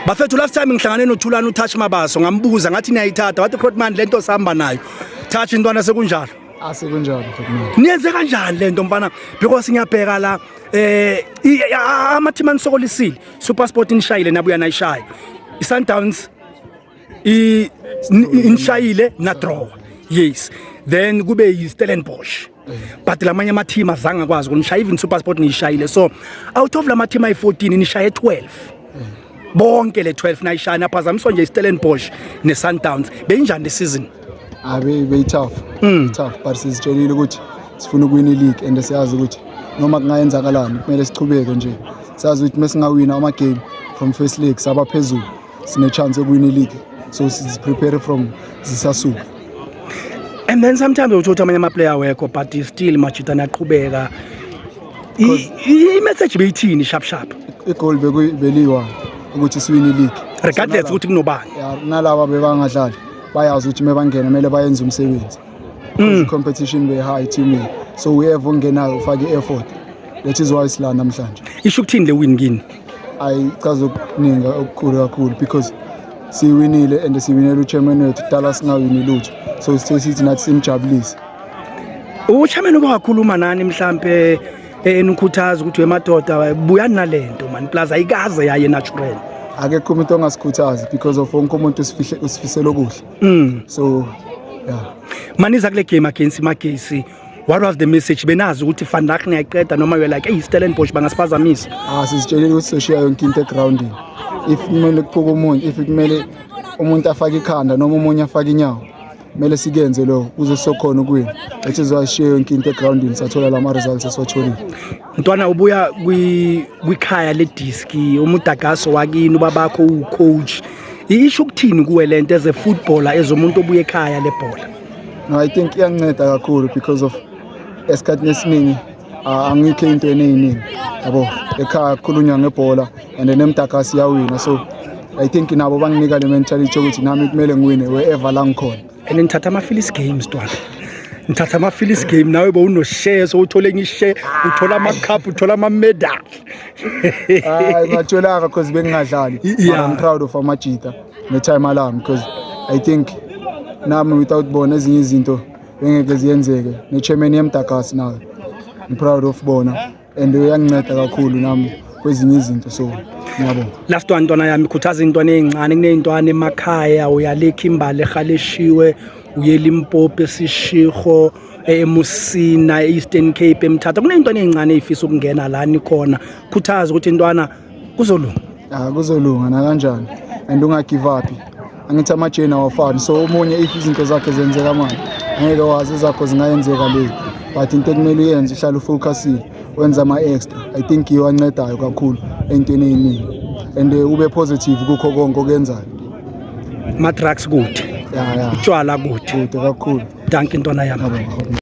Bafethu, last time ngihlangane noThulani uTouch Mabaso, ngambuza ngathi niyayithatha, wathi, "Grootman, lento sihamba nayo." Touch, intwana, sekunjalo? Asekunjalo, Grootman. Niyenze kanjani lento, mfana? Because ngiyabheka la, ama-team anisokolisile, SuperSport inishayile, nabuya nayishaya, i-Sundowns inishayile na draw, yes, then kube yi-Stellenbosch, but lamanye ama-team azange akwazi ukunishaya. Even SuperSport niyishayile. So out of lama-team ayi-14, nishaye 12 bonke. Le 12 nayishaya, naphazamiswa nje i-Stellenbosch ne-Sundowns. Beyinjani le season? Abe beyi-tough, tough, but sizitshelile ukuthi sifuna ukuwina i-league and siyazi ukuthi noma kungayenzakalani kumele sichubeke nje. Siyazi ukuthi mesingawina ama-game from first leg, saba phezulu, sine-chance yokuwina i-league, so siziprepare from zisasuka. And then sometimes uthola amanye ama-player awekho, but still majita niyaqhubeka. I-message beyithini, sharp sharp? I-goal beliyi-one, ukuthi siwine i-league. Regardless ukuthi kunobani. Ya, nalaba bebangadlali bayazi ukuthi mebangena kumele bayenze umsebenzi because i-competition be-high teamini, so whoever ongenayo ufake i-effort. That is why sila namhlanje. Isho ukuthini le win kini? Ayichaza okuningi okukhulu kakhulu because siwinile and siwinele uchairman wethu. Kudala singawini lutho, so sithe sithi nathi simjabulise. Uchairman uke wakhuluma nani mhlampe, enikhuthaza ukuthi, "Wemadoda, buyani nalento man, plus ayikaze yaye natural"? Akekho umuntu ongasikhuthazi because of wonke umuntu usifisela okuhle. So yeah. Maniza kule game against Magesi, what was the message? Benazi ukuthi vandag niyayiqeda noma you're like, "Hey, Stellenbosch bangasiphazamisa"? Ah, sizitshelile ukuthi soshiya yonke into egroundini. If kumele kuphuke umuntu, if kumele umuntu afake ikhanda noma omunye afake inyawo, kumele sikenze lokho ukuze sizokhona ukuwina. That is why sishiye yonke into egroundini, sathola lama results esiwatholile. Mntwana, ubuya kwikhaya lediski, umudagaso wakini, ubabakho ucoach. Isho ukuthini kuwe lento as a footballer, as umuntu obuya ekhaya lebhola? No, I think iyanginceda kakhulu because of esikhathini esiningi, angikho ey'ntweni ey'ningi, yabo. Ekhaya kukhulunywa ngebhola and nemdagasi iyawina, so I think nabo banginika le mentality yokuthi nami kumele ngiwine wherever la ngikhona. And nithatha ama-Phillies games, ntwana, nithatha ama-Phillies game, nawe bowunoshare, so uthole enye ishare, uthola ama-cup, uthola ama-medal. Hayi, ngatholanga because bengingadlali. But I'm proud of amajita ne-timer lami because I think nami without bona ezinye izinto bengeke ziyenzeke, ne-chairman yemdagasi nayo I'm proud of bona and uyanginceda kakhulu nami kwezinye izinto, so ngiyabonga. Last one, ntwana yami, khuthaza iy'ntwana ey'ncane. Kuney'ntwana emakhaya, uyalekha imbali ehaleshiwe, uye Limpopo, eSishiho, eMusina, e-Eastern Cape, eMthatha, kuney'ntwana ey'ncane ey'fisa ukungena la nikhona. Khuthaza ukuthi intwana kuzolunga. Ya, kuzolunga nakanjani and ungagive up. Angithi ama-journey awafani, so omunye if izinto zakhe zenzeka manje, angeke wazi ezakho zingayenzeka late, but into ekumele uyenze, uhlale ufocusile, wenze ama-extra. I think yiyo ancedayo kakhulu ey'ntweni ey'ningi and ube positive kukho konke okuyenzayo. Ma-drugs kude. Ya. Utshwala kude. Kude kakhulu. Dankie, ntwana yami. Ngiyabonga.